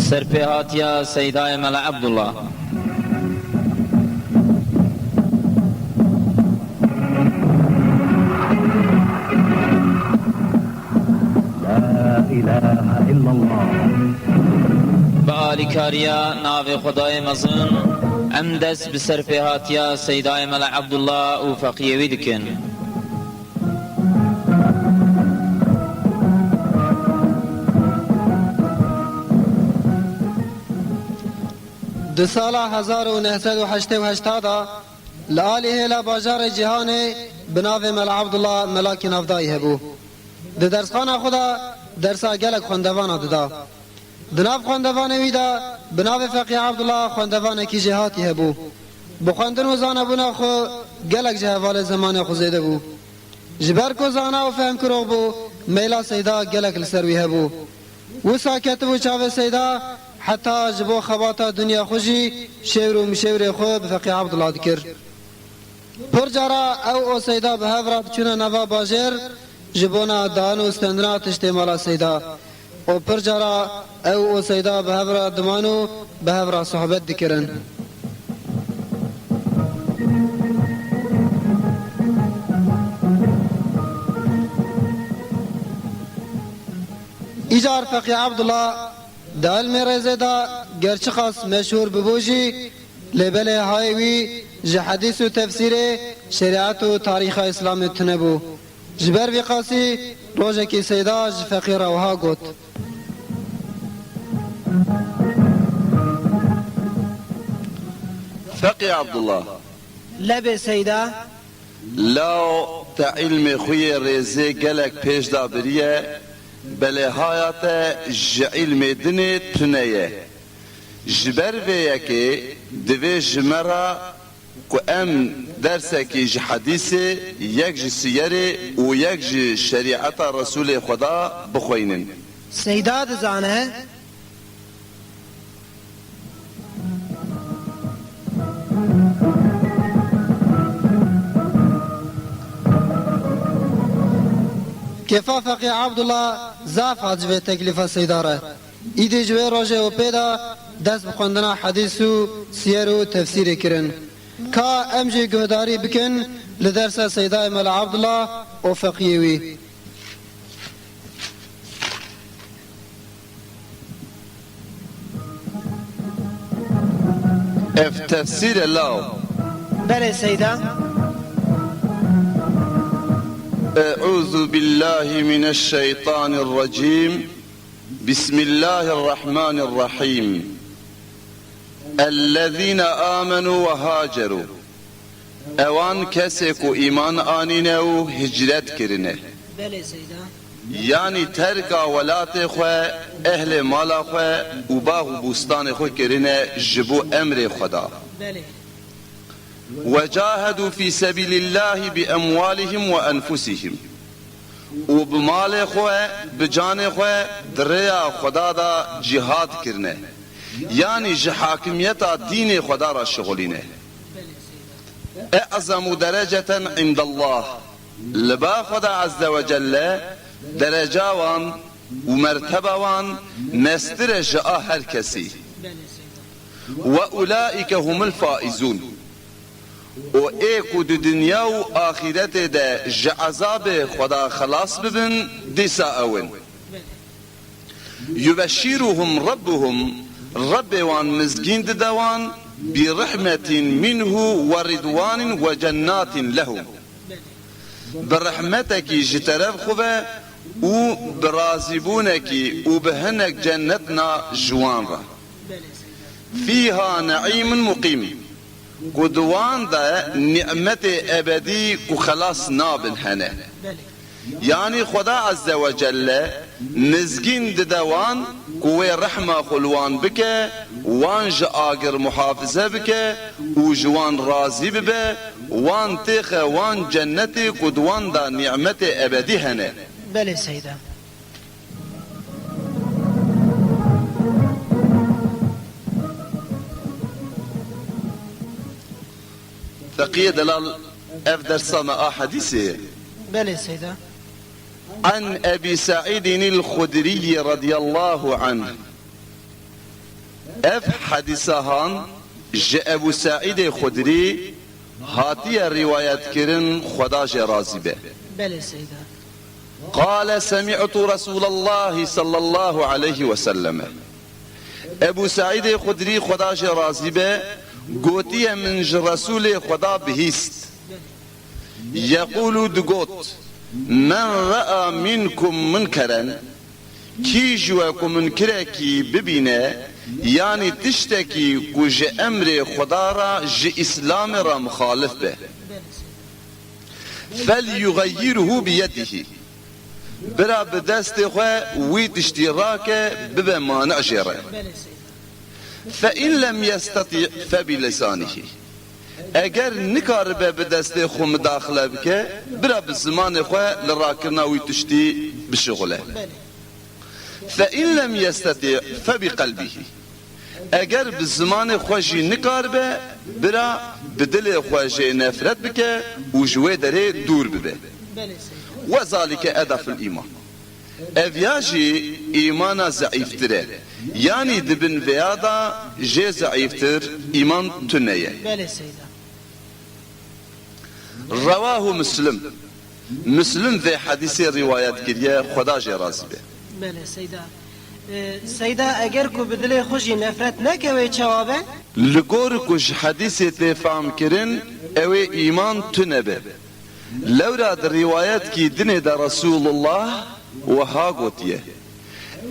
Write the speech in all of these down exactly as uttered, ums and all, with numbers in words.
Serpêhatiya Seydayê Mela Ebdullah. La ilahe illallah. Bi alîkariya navê Xwedayê mezin, em dest bi serpêhatiya Seydayê Mela Ebdullah û feqiyê wî dikin. Di sala hezar û neh sed û heştê û heşt de, li alî hêla bajarê Cîhanê bi navê Mela Ebdullah melakî navdayî hebû. Di dersxana xwe de dersa gelek xwendevana dida. Di nav xwendevanê wî de bi navê Feqî Ebdullah xwendevanekî jêhatî hebû. Bi xwendin û zanebûna xwe gelek ji hevalê zemanê xwe zêde bû. Ji ber ku zana û fehmkirok bû, meyla Seyda gelek li ser wî hebû. Wisa ketibû çavê Seyda, heta ji bo xebata dinya xwe jî şêwr û mişêwrê xwe bi Feqî Ebdullah dikir. Pir cara ew û Seyda bi hev re diçûne nava bajêr ji bona dan û stendina tiştê mala Seyda. Û pir cara ew û Seyda bi hev re diman û bi hev re sohbet dikirin. Îcar Feqî Ebdullah di ilmê rêzê de ger çiqas meşhûr bibû jî, lê belê hayê wî ji hedîs û tefsîrê, şerîet û tarîxa Îslamê tune bû. Ji ber vî qasî rojekî Seyda ji Feqî re wiha got. Feqî Ebdullah. Lebê Seyda. Law te îlmê xwe yê rêzê gelek pêş de biriye, belê haya te ji îlmê dinê tune ye. Ji ber vê yekê divê ji me re ku em dersekî ji hedîsê, yek ji siyerê û yek ji şerîeta Resûlê Xweda bixweynin. Seyda dizane. Kêfa Feqî Ebdullah zaf hat ji vê teklîfa Seyda re. Îdî ji wê rojê û pê de dest bi xwendina hedîs û siyer û tefsîrê kirin. Ka em jî guhdarî bikin li dersa Seydayê Mela Ebdullah û feqiyê wî. Ev tefsîr e law. Belê Seyda. Eûzû billahî mineşşeytanirrecîm. Bismillahirrahmanirrahîm. Ellezîne âmenû ve hacerû. Ewan kesê ku îman anîne û hicret kirine. Belê Seyda. Yanî terka welatê xwe, ehlê mala xwe û bax û bûstanê xwe kirine ji bo emrê Xweda. Belê. Ve cahedû fî sebîlillahî bi emwalihim ve enfusihim. Û bi malê xwe, bi canê xwe di rêya Xweda de cîhad kirine. Yanî ji hakimiyeta dînê Xweda re şixulîne. E'zemu dereceten indallah. Li ba Xweda Azze ve Celle dereca wan û merteba wan mestir e ji a her kesî. Ve ulaîke humul faizûn. Û ê ku di dinya û axîretê de ji ezabê Xweda xelas bibin, dîsa ew in. Yubeşşiruhum Rabbuhum, Rebbê wan mizgîn dide wan, bi rehmetin minhu ve ridwanin ve cennatin lehum. Bi rehmetekî ji teref xwe ve û bi razîbûnekî û bi hinek cennetna ji wan re. Fîha neîmun muqîm, ku di wan de nîmetê ebedî ku xelas nabin hene. Yanî Xweda Azze ve Celle mizgîn dide wan ku wê rehma xwe li wan bike, wan ji agir muhafize bike û ji wan razî bibe, wan têxe wan cennetê ku di wan de nîmetê ebedî hene. Belê Seyda. Feqiyê delal, ev dersa me a hedîsê ye. Belê Seyda. An Ebî Seîdîn el-Xudrî radiyallahu anh. Ev hedîsa han ji Ebû Seîdê Xudrî hatiye rîwayetkirin, Xweda jê razî be. Belê Seyda. Qale semî'tu Resûlallahi sallallahu aleyhi ve selleme. Ebû Seîdê Xudrî, Xweda jê razî be, gotiye, min ji Resûlê Xweda bihîst. Yeqûlu, digot, men rea minkum munkeren, kî ji we ku munkirekî bibîne, yanî tiştekî ku ji emrê Xweda re, ji Îslamê re mixalif be, fel yuxeyyirhu bi yedihî, bira bi destê xwe wî tiştî rake, bibe mani'ê jê re. Fe in lem yesteti fe bi lisanihî. Eger nikaribe bi destê xwe midaxile bike, bira bi zimanê xwe li rakirina wî tiştî bişixule. Fe in lem yesteti fe bi qelbihî. Eger bi zimanê xwe jî nikaribe, bira bi dilê xwe jê nefret bike û ji wê derê dûr bibe. Ve zalike edaful îman. Ev ya jî îmana zeîftir e. Yanî di bin vêya de jê zeîftir îman tune ye. Belê Seyda. Rewahu Muslim. Muslim vê hedîsê rîwayet kiriye, Xweda jê razî be. Belê Seyda. Ee, Seyda, eger ku bi dilê xwe jî nefret neke, wê çawa be? Li gor ku ji hedîsê tê fam kirin, ew ê îman tune be. Lewra di rîwayetkî dinê de Resûlullah wiha gotiye,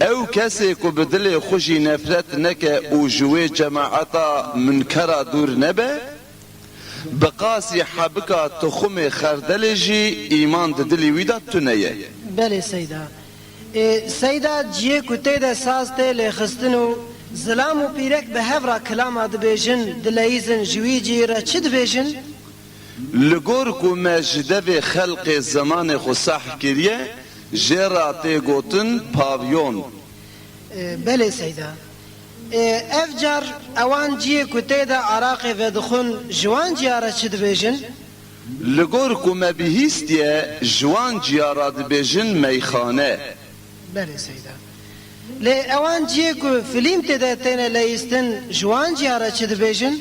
ew kesê ku bi dilê xwe jî nefret neke û ji wê cemaeta munkera dûr nebe, bi qasî hebika tuxumê xerdelê jî îman di dilî wî de tune ye. Belê Seyda. Ê, Seyda, ciyê ku tê de saz tê lêxistin û zilam û pîrek bi hev re kilama dibêjin, dileyîzin, ji wî cihî re çi dibêjin? Li gor ku me ji devê xelqê zemanê xwe sah kiriye, jê re tê gotin pavyon. Ê, belê Seyda. Ê, ev car ewan ciyê ku tê de araqê vedixwin, ji wan ciya re çi dibêjin? Li gor ku me bihîstiye, ji wan ciya re dibêjin meyxane. Belê Seyda. Lê ewan ciyê ku filîm tê de têne leyîstin, ji wan ciya re çi dibêjin?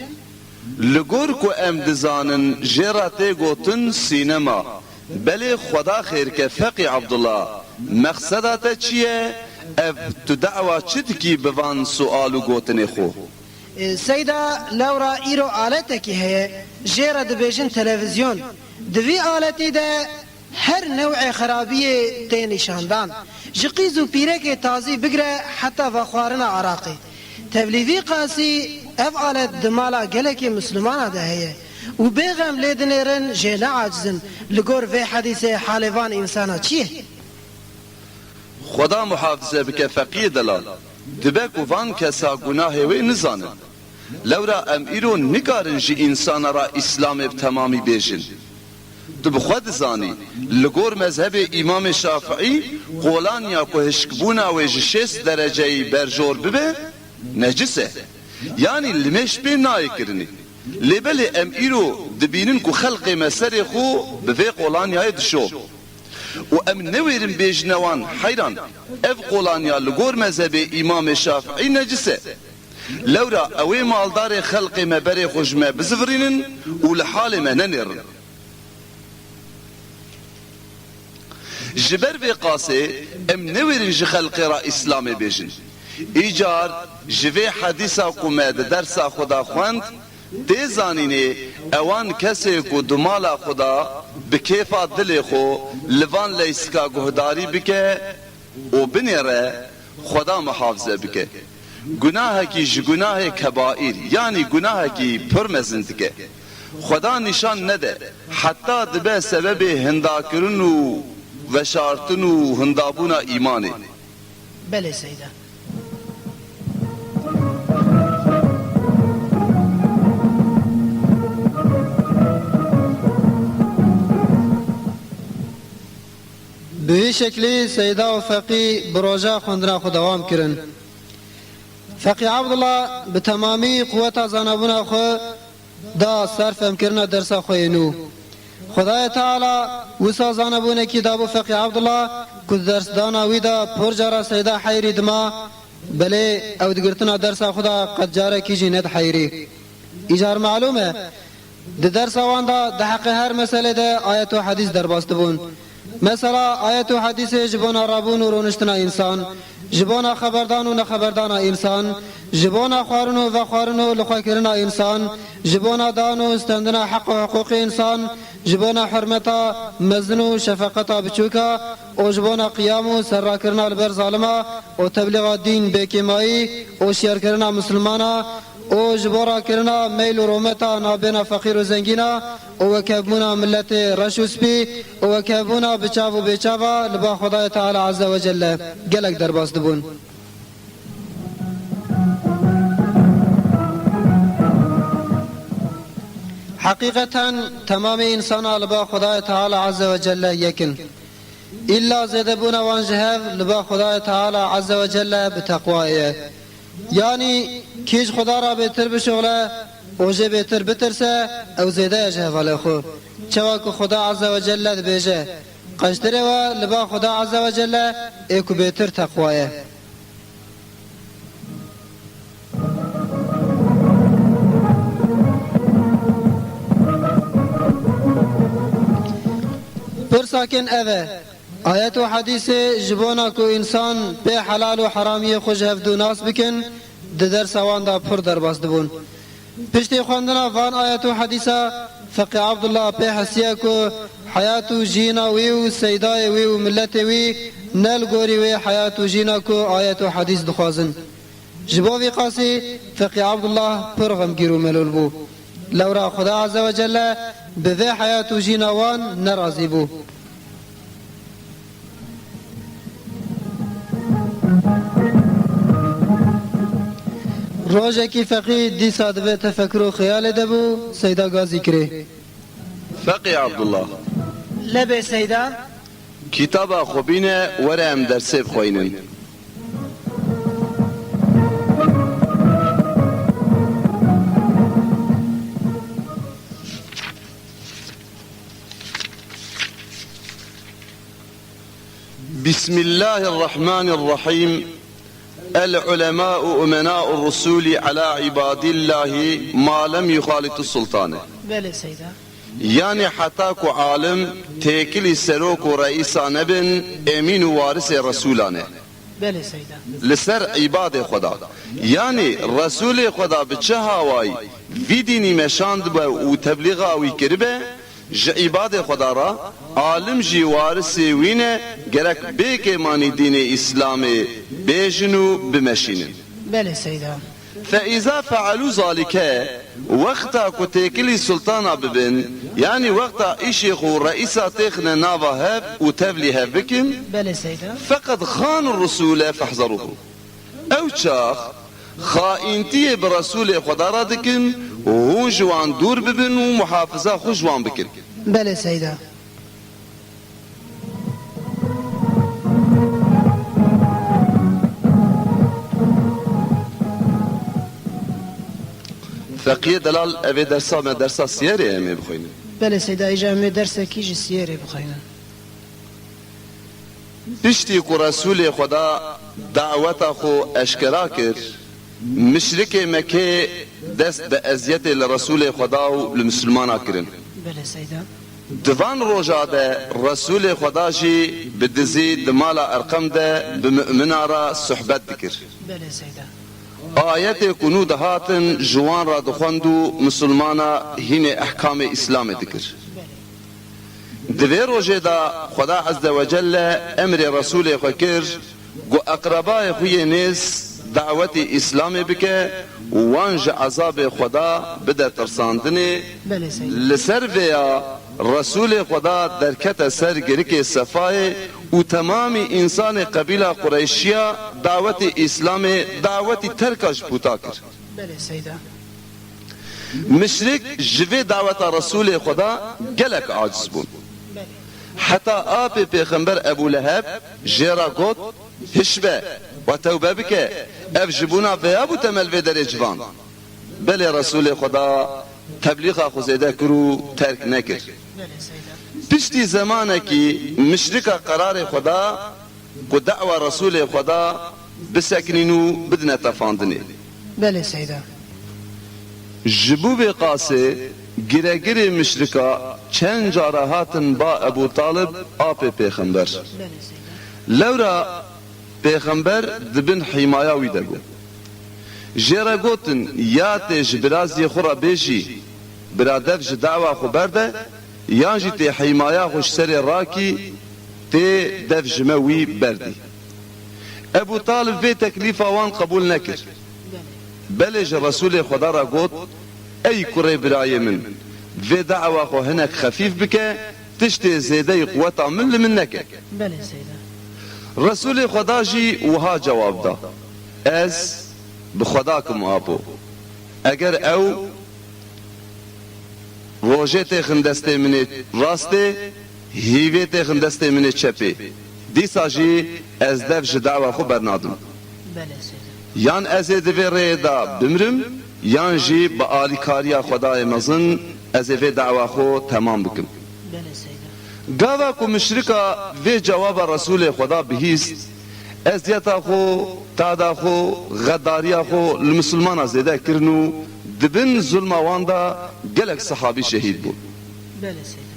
Li gor ku em dizanin, jê re tê gotin sînema. Belê Xweda xêr ke Feqî Abdullah, mexseda te çi ye? Ev tu dawa çi dikî bi van sual û gotinê xwe? E, Seyda, lewra îro aletekî heye, jê re dibêjin televîzyon. Di vî aletî de her new'ê xerabiyê tê nîşandan. Ji qîz û pîrekê tazî bigre heta vexwarina araqê. Tevlî vî qasî ev alet di mala gelekê Mislimana de heye û bêxem lê dinêrin, jê neacizin. Li gor vê hedîsê halê van însana çi ye? Xweda muhafize bike feqiyê delal. Dibe ku van kesa gunahê wê nizanin. Lewra em îro nikarin ji însana re Îslamê bi temamî bêjin. Tu bi xwe dizanî, li gor mezhebê Îmamê Şafiî, qolanya ku hişkbûna wê ji şêst dereceyî berjor bibe, necis e. Yanî limêj pê nayê kirinê. Lê belê em îro dibînin ku xelqê me serê xwe bi vê qolanyayê dişo. Û em newêrin bêjine wan, heyran, ev qolanya li gor mezhebê Îmamê Şafiî necis e. Lewra ew ê maldarê xelqê me berê xwe ji me bizivirînin û li halê me nenêrin. Ji ber vê qasê em newêrin ji xelqê re Îslamê bêjin. Îcar ji vê hedîsa ku me di dersa xwe de xwend, tê zanînê ewan kesê ku di mala xwe de bi kêfa dilê xwe li van leyska guhdarî bike, û binêre, Xweda muhafize bike. Gunahekî ji gunahê kebaîr, yanî gunahekî pir mezin dike. Xweda nîşan nede, heta dibe sebebê hindakirin û veşartin û hindabûna îmanê. Belê Seyda. Bi vî şeklî Seyda û Feqî bi roja xwendina xwe dewam kirin. Feqî Abdullah bi temamî quweta zanabûna xwe da ser fehmkirina dersa xwe yê nû. Xwedayê Teala wisa zanebûnekî dabû Feqî Abdullah ku di dersdana wî de por cara Seyda Heyrî dima, belê ew di girtina dersa xwe de qet carekî jî nediheyirî. Îcar melûm e, di dersa wan de di heqê her meselê de ayet û hedîs derbas dibûn. Mesela ayet û hedîsê ji bona rabûn û rûniştina însan, ji bona xeberdan û nexeberdana însan, ji bona xwarin û vexwarin û lixwekirina însan, ji bona dan û stendina heq û hiqûqê însan, ji bona hurmeta mezin û şefeqeta biçûka û ji bona qiyam û serrakirina li ber zalima û teblîxa dîn bêkêmayî û şiyarkirina misilmana û ji bo rakirina meyl û rûmeta navbêna feqîr û zengîna û wekhevbûna miletê reş û spî û wekhevbûna biçav û bêçava li ba Xwedayê Teala Azze ve Celle gelek derbas dibûn. Heqîqeten temamê însana li ba Xwedayê Teala Azze ve Celle yek in. Îlla zêdebûna wan ji hev li ba Xwedayê Teala Azze ve Celle bi teqwayê ye. Yanî kî ji Xweda re bêtir bişuxile û jê bêtir bitirse, ew zêde ye ji hevalê xwe. Çawa ku Xweda Azze ve Celle dibêje, qeştirê we li ba Xweda Azze ve Celle ê ku bêtir teqwa ye. Pirsakin ev e, ayet û hedîsê ji bona ku însan pê helal û heramiyê xwe ji hevdû nas bikin, di dersa wan de pir derbas dibûn. Piştî xwendina van ayet û hedîsa, Feqî Abdullah pê hesiye ku heyat û jiyîna wî û seydayê wî û miletê wî ne li gorî wê heyat û jiyîna ku ayet û hedîs dixwazin. Ji bo vî qasî Feqî Abdullah pir xemgîr û melûl bû. Lewra Xweda Azze ve Celle bi vê heyat û jiyîna wan nerazî bû. Rojekî Feqî dîsa di vê tefekur û xeyalê de bû, Seyda gazî kirê. Feqî Abdullah. Lebê Seyda. Kitaba xwe bîne, were em dersê bixweynin. بسم الله الرحمن الرحيم. العلماء أمناء الرسول على عباد الله ما لم يخالطوا السلطان. Belê Seyda. Yani heta ku alim têkilî serok û reîsa nebin, emîn û warisê Resûlan e. Belê Seyda. Li ser îbadê Xweda. Yani Resûlê Xweda bi çi hawayî vî dînî meşandibe û teblîxa wî kiribe, ji îbadê Xweda re, alim jî warisê wî ne, gerek bê kêmanî dînê Îslamê bêjin û bimeşînin. Belê Seyda. فإذا فعلوا ذلك، wexta ku têkilî sultana bibin, yanî wexta îşê xwe û reîsa têxine nava hev û tevlî hev bikin, Belê Seyda. فقد خانوا الرسول فاحذروه. Ew çax xaîntiyê bi Resûlê Xweda re dikin û hûn ji wan dûr bibin û muhafiza xwe ji wan bikin. Belê Seyda. Feqiyê delal, ev ê dersa me, dersa siyerê em ê bixwînin. Belê Seyda, îja em ê dersekî ji siyerê bixwînin. Piştî ku Resûlê Xweda daweta xwe eşkera kir, mişrikê Mekkê dest bi eziyetê li Resûlê Xweda û li misilmana kirin. Belê Seyda. Di van roja de Resûlê Xweda jî bi dizî di mala Erqem de bi mumina re sohbet dikir. Belê Seyda. Ayetê ku nû dihatin ji wan re dixwend û misilmana hînê ehkamê Îslamê dikir. Belê. Di vê rojê de Xweda Azze ve Celle emrê Resûlê xwe kir ku eqrebayê xwe yê nêz dawetî Îslamê bike û wan ji ezabê Xweda bide tirsandinê. Belê Seyda. Li ser vêya Resûlê Xweda derkete ser girikê Sefayê û temamî însanê qebîla Qureyşiya dawetî Îslamê dawetî terka ji pûta kir. Belê Seyda. Mişrik ji vê daweta Resûlê Xweda gelek aciz bûn. Belê. Heta apê Pêxember Ebû Leheb jê re got, "Hişbe, we tewbe bike, ev ji bona vêya bû te me li vê derê civand." Belê Resûlê Xweda teblîxa xwe zêde kir û terk nekir. Piştî zemanekî mişrika qerarê xwe da ku dawa Resûlê Xweda bisekinîn û bidine tefandinê. Belê Seyda. Ji bo vê qasê giregirê mişrika çend cara hatin ba Ebû Talib apê Pêxember. Belê Seyda. Lewra Pêxember di bin hîmaya wî de bû. Jê re gotin, ya tê ji biraziyê xwe re bêjî, bira dev ji dawa xwe berde, yan jî tê hîmaya xwe ji serê rakî, tê dev ji me wî berdî. Ebû Talib vê teklîfa wan qebûl nekir. Belê ji Resûlê Xweda re got, ey kurê birayê min, vê dawa xwe hinek xefîf bike, tiştê zêdeyî quweta min li min neke. Belê Seyda. Resûlê Xweda jî wiha cewab da, ez bi Xweda kim apo. Eger ew rojê têxin destê min ê rastê, hîvê têxin destê min ê çepê, dîsa jî ez dev ji dawa xwe bernadim. Belê Seyda. Yan ez ê di vê rêyê de bimrim, yan jî bi alîkariya Xwedayê mezin ez ê vê dawa xwe temam bikim. Belê Seyda. Gava ku mişrika vê cewaba Resûlê Xweda bihîst, eziyeta xwe, tada xwe, xedariya xwe li misilmana zêde kirin û di bin zulma wan de gelek sehabî şehîd bûn. Belê Seyda.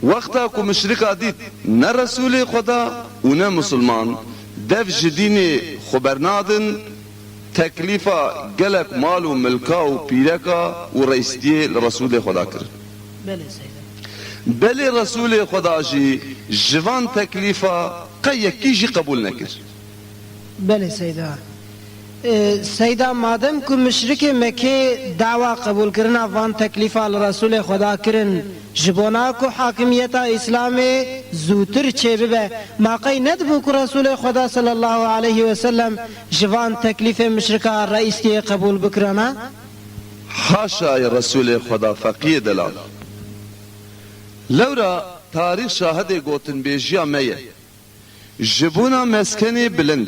Wexta ku mişrika dît ne Resûlê Xweda û ne misilman dev ji dînê xwe bernadin, teklîfa gelek mal û milka û pîreka û reîstiyê li Resûlê Xweda kirin. Belê Seyda. Belê Resûlê Xweda jî ji van teklîfa qey yekî jî qebûl nekir. Belê Seyda. Ee, Seyda, madem ku muşrikê Mekkê dawa qebûlkirina van teklîfa li Resûlê Xweda kirin, ji bona ku hakimiyeta Îslamê zûtir çêbibe, ma qey nedibû ku Resûlê Xweda sallallahu aleyhi ve sellem ji van teklîfê muşrika reîstiyê qebûl bikirana? Haşa ye Resûlê Xweda feqiyê delal. Lewra tarîx şahidê gotinbêjiya me ye. Ji bona meskenê bilind,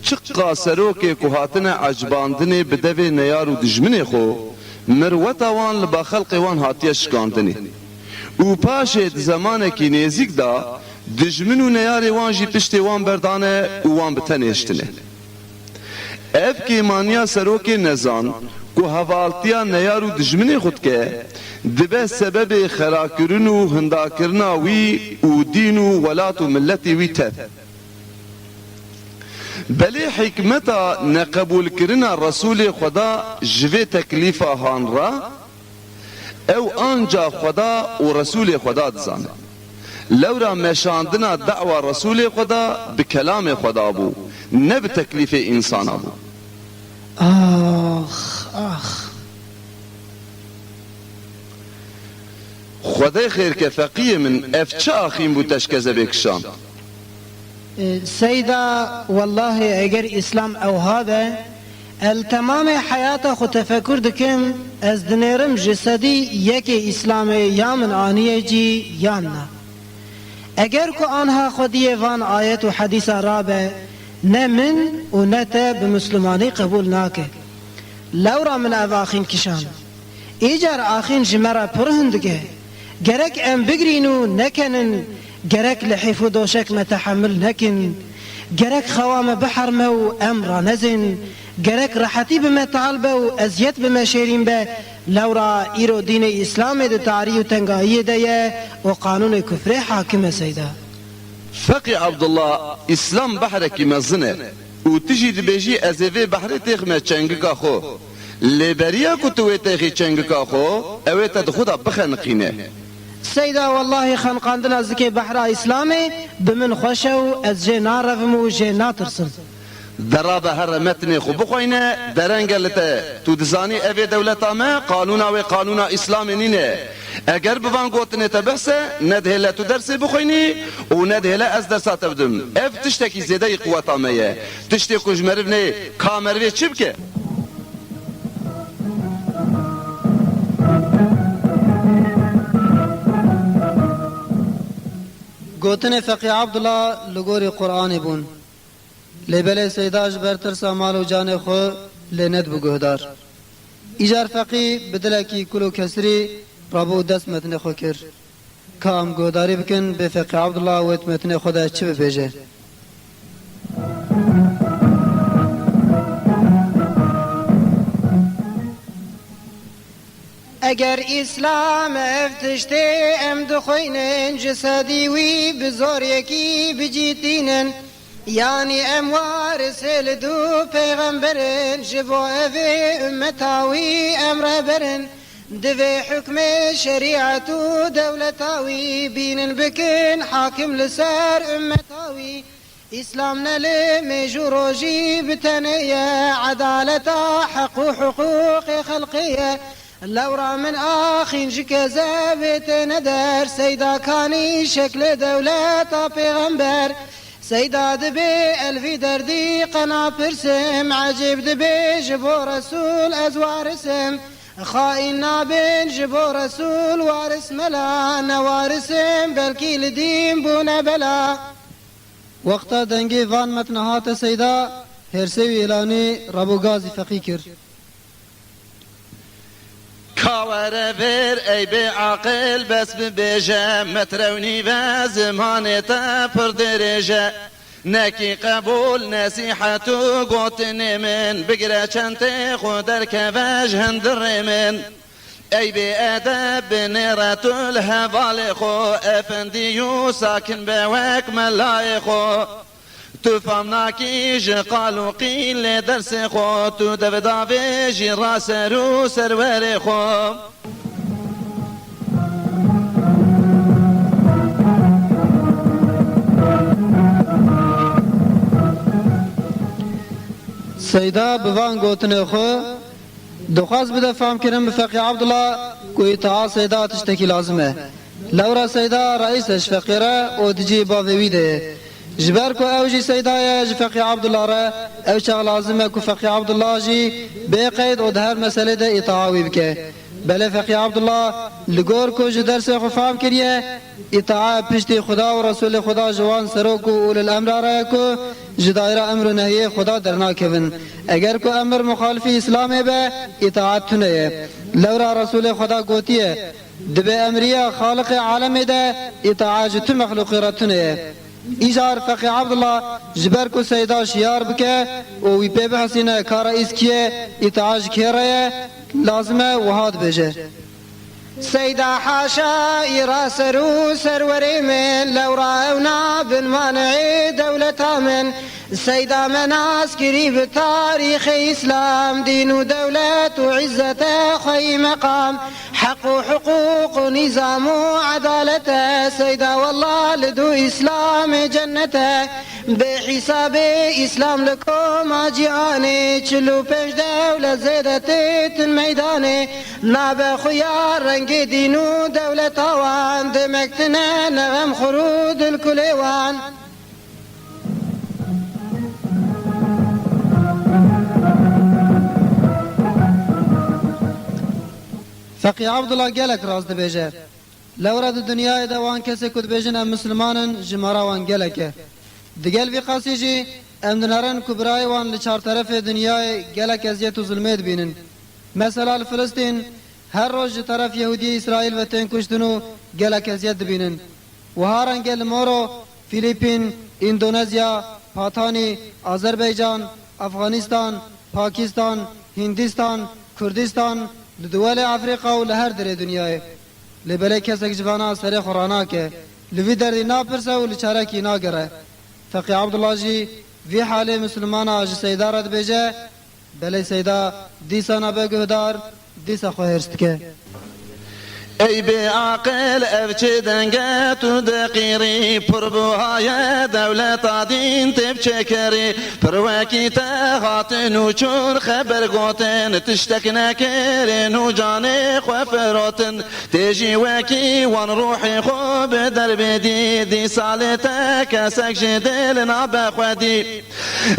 çiqa serokê ku hatine ecibandinê bi devê neyar û dijminê xwe, mirweta wan li ba xelqê wan hatiye şikandinê. Û paşê di zemanekî nêzîk de dijmin û neyarê wan jî piştê wan berdane û wan bi tenê hiştine. Ev kêmaniya serokê nezan ku hevaltiya neyar û dijminê xwe dike, dibe sebebê xerakirin û hindakirina wî û dîn û welat û miletê wî tev. Belê hikmeta neqebûlkirina Resûlê Xweda ji vê teklîfa han re, ew anca Xweda û Resûlê Xweda dizane. Lewra meşandina dawa Resûlê Xweda bi kelamê Xweda bû, ne bi teklîfê însana bû. Ax, ax. Xwedê xêr ke feqiyê min, ev çi axîn bû teşkezebê kişand? E, Seyda, wellahî eger Îslam ewha be, ez li temamê heyata xwe tefekur dikim, ez dinêrim ji sedî yekê Îslamê ya min aniye cî yan na. Eger ku anha xwediyê van ayet û hedîsa rabe, ne min û ne te bi mislimanî qebûl nake. Lewra min ev axîn kişand. Îcar axîn ji me re pir hindik e. Gerek em bigirîn û nekenin, gerek lihîf û doşek me tehemil nekin, gerek xewa me biherme û em ranezin, gerek rehetî bi me tal be û eziyet bi me şêrîn be, lewra îro dînê Îslamê di tarî û tengayiyê de ye û qanûnê kufrê hakim e Seyda. Feqî Abdullah, Îslam behrekî mezin e û tu jî dibêjî, ez ê vê behrê têxime çengika xwe. Lê beriya ku tu wê têxî çengika xwe, ew ê te di xwe de bixeniqîne. Seyda, wellahî xeniqandina zikê behra Îslamê bi min xweş e û ez jê narevim û jê natirsim. De rabe here metnê xwe bixweyne, dereng e li te. Tu dizanî ev ê dewleta me, qanûna wê qanûna Îslamê nîne. Eger bi van gotinê te behse, nedihêle tu dersê bixwînî û nedihêle ez dersa te bidim. Ev tiştekî zêdeyî quweta me ye. Tiştê ku ji meriv nê, ka merivê çi bike? Gotinê Feqî Abdullah li gorî Qur'anê bûn. Lê belê Seyda ji ber tirsa mal û canê xwe lê nedibû guhdar. Îcar Feqî bi dilekî kul û kesirî rabû dest metinê xwe kir. Ka em guhdarî bikin, bê Feqî Abdullah wê di metinê xwe de çi bibêje. Eger Îslam ev tiştê em dixwînin, ji sedî wî bi zor yekî bicîtînin. Yanî em warisê li du pêxemberin, ji bo evê ummeta wî em reberin. Divê hukmê şerîet û dewleta wî bînin bikin hakim li ser ummeta wî. Îslam ne li mêj û rojî bi tenê ye, edaleta heq û hiqûqê xelqê ye. Lewra min axîn ji kezebê têne der, Seyda kanî şeklê dewleta pêxember. Seyda dibê elvî derdî qe napirsim, ecêb dibê ji bo Resûl ez warisim. Xaîn nabin ji bo Resûl waris mela, ne warisim belkî li dîn bûne bela. Wexta dengê van metna hate Seyda, hêrsê wî îlanî rabû gazî Feqî kir. Ka were vir ey bê aqil, bes bibêje, metrewnî ve zimanê te pir dirêj e. Nekî qebûl nesîhet û gotinê min, bigire çentê xwe derkeve ji hundirê min. Ey bê edeb, binêre tu li hevalê xwe, efendî û sakin be wek melayê xwe. Tu fam nakî ji qal û qîlê dersê xwe, tu dev davê jî raser û serwerê xwe. Seyda bi van gotinê xwe dixwest bide famkirin bi Feqî Abdullah ku îtaa Seyda tiştekî lazim e. Lewra Seyda reîs e ji Feqî re û di cihê bavê wî de ye. Ji ber ku ew jî Seyda ye ji Feqî Abdullah re, ew çax lazim e ku Feqî Abdullah jî bê qeyd û di her meselê de îtaa wî bike. Belê Feqî Abdullah li gor ku ji dersê xwe fam kiriye, îtaa piştî Xuda û Resûlê Xuda ji wan serok û ulil emra re ye ku ji daîra emr û nehiyê Xuda dernakevin. Eger ku emir muxalifî Îslamê be, îtaet tune ye. Lewra Resûlê Xuda gotiye, di bêemriya Xaliqê alemê de îtaet ji tu mexlûqî re tune ye. Îcar Feqî Abdullah ji ber ku Seyda şiyar bike û wî pê bihesîne ka reîs kî ye, îtaet ji kê re ye, lazim e wiha dibêje. Seyda haşa îra ser û serwerê min, lewra ew nabin maneê dewleta min. Seyda me nas kirî bi tarîxê Îslam, dîn û dewlet û îzzete xweyî meqam. Heq û hiqûq û nîzam û edalete, Seyda wallah li dû Îslamê cennet e. Bê hîsabê Îslam li koma cîhanê, çil û pênc dewlet zêde têtin meydanê. Nabe xuya rengê dîn û dewleta wan, demek tine nexem xurû dil kulê wan. Feqî Abdullah gelek rast dibêje. Lewra di dinyayê de wan kesê ku dibêjin em misliman in, jimara wan gelek e. Digel vî qasî jî em dinerin ku birayê wan li çarterefê dinyayê gelek eziyet û zulmê dibînin. Mesela li Filistîn her roj ji teref Yehûdiyê Îsraîl ve tên kuştin û gelek eziyet dibînin. Wiha rengê li Moro, Fîlîpîn, Îndonezya, Patanî, Azerbaycan, Afxanistan, Pakistan, Hindistan, Kurdistan, li duwelê Efrîqa û li her derê dinyayê. Lê belê kesek ji vana serê xwe ranake, li vî derdî napirse û li çarekî nagere. Feqî Abdullah jî vî halê misilmana ji Seyda re dibêje, belê Seyda dîsa nabe guhdar, dîsa xwe hêrs dike. Ey bê aqil, ev çi deng e tu diqîrî, pir buha ye dewleta dîn tê biçêkerî. Pir wekî te hatin û çûn xeber gotin, tiştek nekirin û canê xwe firotin. Tê jî wekî wan ruhê xwe bi derbê dî, dîsa lê te kesek ji dil nabe xwedî.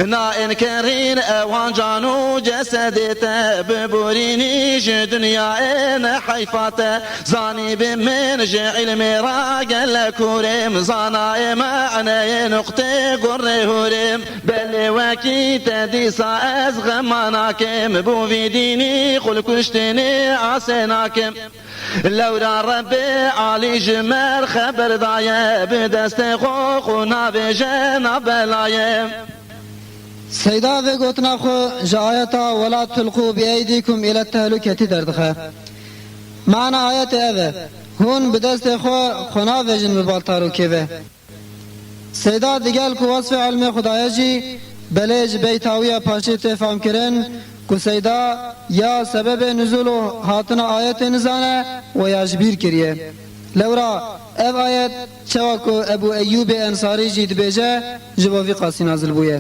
Na înkerîn ewan can û cesedê te, biborînî ji dinyayê ne heyfa te. Zanî bi min ji îlmê re gelek hûr im, zanayê maneyê nuqtê gurê hûr im. Belê wekî te dîsa ez xema nakim, bo vî dînî xul kuştinê asê nakim. Lewra Rebbê alî ji me xeber daye, bi destê xwe xwe navêje nav belayê. Seyda vê gotina xwe ji ayeta "Wela tulqû bi eydîkum île tehlûketî" derdixe. Mana ayetê ev e, hûn bi destê xwe xwe navêjin bi bal tarokê ve. Seyda digel ku wesfê ilmê xwe daye jî, belê ji beyta wî ya paşê tê famkirin ku Seyda ya sebebê nuzûl û hatina ayetê nizane û ya ji bîr kiriye. Lewra ev ayet, çawa ku Ebû Eyyûbê Ensarî jî dibêje, ji bo vî qasî nazil bûye.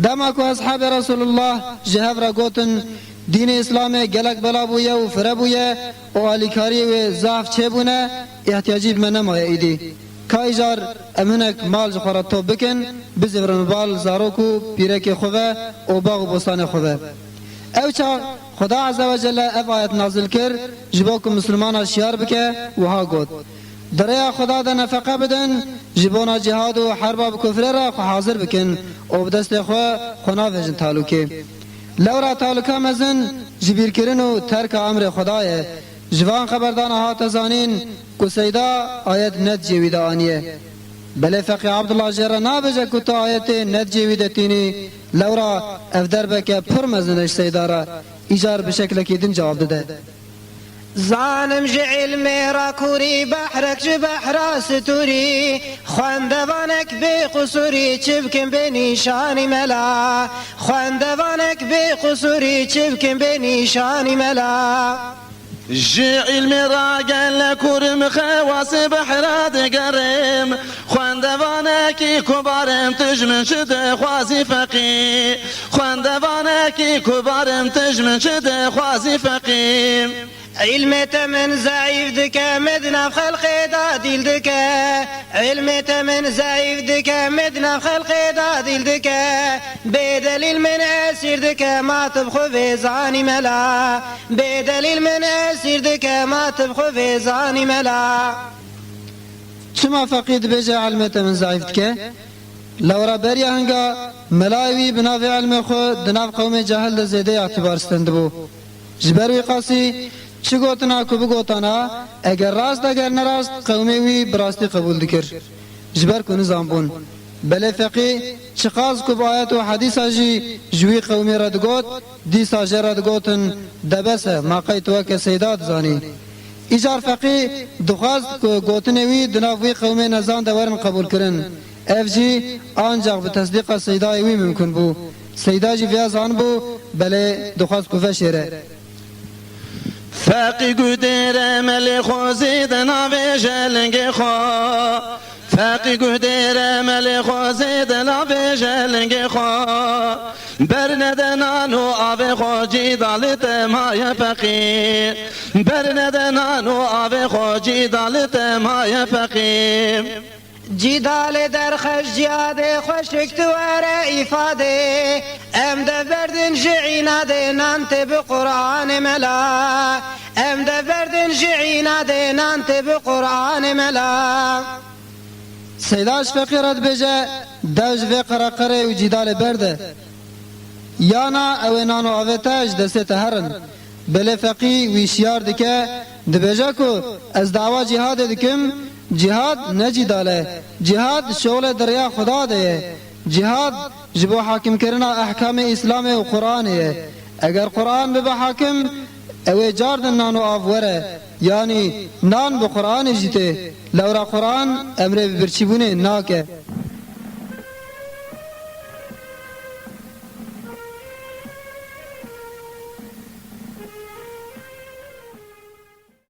Dema ku eshabê Resulullah ji hev re gotin, dînê Îslamê gelek bela bûye û fire bûye û alîkariyê wê zaf çêbûne, îhtiyacî bi me nemaye îdî. Ka îcar em hinek mal ji xwe re top bikin, bizîvirin bal zarok û pîrekê xwe ve û bax û bostanê xwe ve. Ew çax Xuda Azze ve Celle ev ayet nazil kir, ji bo ku misilmana şiyar bike, wiha got, "Di rêya Xuda de nefeqe bidin, ji bona cihad û herba bi kufrê re xwe hazir bikin û bi destê xwe xwe navêjin talûkê." Lewra talûka mezin ji bîrkirin û terka emrê Xuda ye. Ji van xeberdana hate zanîn ku Seyda ayet ne di cihê wî de aniye. Belê Feqî Abdullah jê re nabêje ku tu ayetê ne di cihê wî de tînî, lewra ev derbeke pir mezin e ji Seyda re, îcar bi şeklekî din cewab dide. Zanim ji îlmê re kûrî, behrek ji behra stûrî, xwendevanek bê qusûrî, çi bikin bê nîşanî mela, xwendevanek bê qusûrî, çi bikin bê nîşanî mela. Ji îlmê ra gelek hûr im, xewasê behra digerim. Xwendevanekî kubar im, tu ji min çi dixwazî feqî? Xwendevanekî kubar im, tu ji min çi dixwazî feqî? Îlmê te min zeîf dike, min di nav xelqê de dîl dike. Îlmê te min zeîf dike, min di nav xelqê de dîl dike. Bê delîl min esîr dike, ma tu bi xwe vê zanî mela. Bê delîl min esîr dike, ma tu bi xwe vê zanî mela. Çima feqî dibêje ilmê te min zeîf dike? Lewra beriya hinga melayê wî bi navê ilmê xwe di nav qewmê cahil de zêde îtibar stendibû. Ji ber wî qasî çi gotina ku bigotana, eger rast eger ne rast, qewmê wî bi rastî qebûl dikir. Ji ber ku nizanbûn. Belê feqî çiqas ku bi ayet û hedîsa jî ji wî qewmê re digot, dîsa jê re digotin, de bes e, ma qey tu weke Seyda dizanî. Îcar feqî dixwest ku gotinê wî di nav wî qewmê nezan de werin qebûlkirin. Ev jî ancax bi tesdîqa Seydayê wî mimkun bû. Seyda jî viya zanibû, belê dixwest ku veşêre. Feqî guhdêre melê xwe zêde navêje lingê xwe. Feqî guhdêre melê xwe zêde navêje lingê xwe. Bernede nan û avê xwe cîdalê te maye feqî. Bernede nan û avê xwe cîdalê te maye feqî. Cîdalê derxeş cîhadê xweşik tu were îfadê. Em dev berdin ji înadê nan tê bi Qur'anê mela. Em dev berdin ji înadê nan tê bi Qur'anê mela. Seyda ji feqî re dibêje, dev ji vê qereqerê û cîdalê berde. Yana ew ê nan û avê te ji destê te herin. Belê feqî wî şiyar dike, dibêje ku ez dawa cîhadê dikim, cîhad ne cîdal e. Cîhad şolê di rêya Xuda de ye. Cîhad ji bo hakimkirina ehkamê Îslamê û Qur'anê ye. Eger Qur'an bibe hakim, ew ê cardin nan û av were. Yanî nan bi Qur'anê jî tê. Lewra Qur'an emrê bi birçîbûnê nake.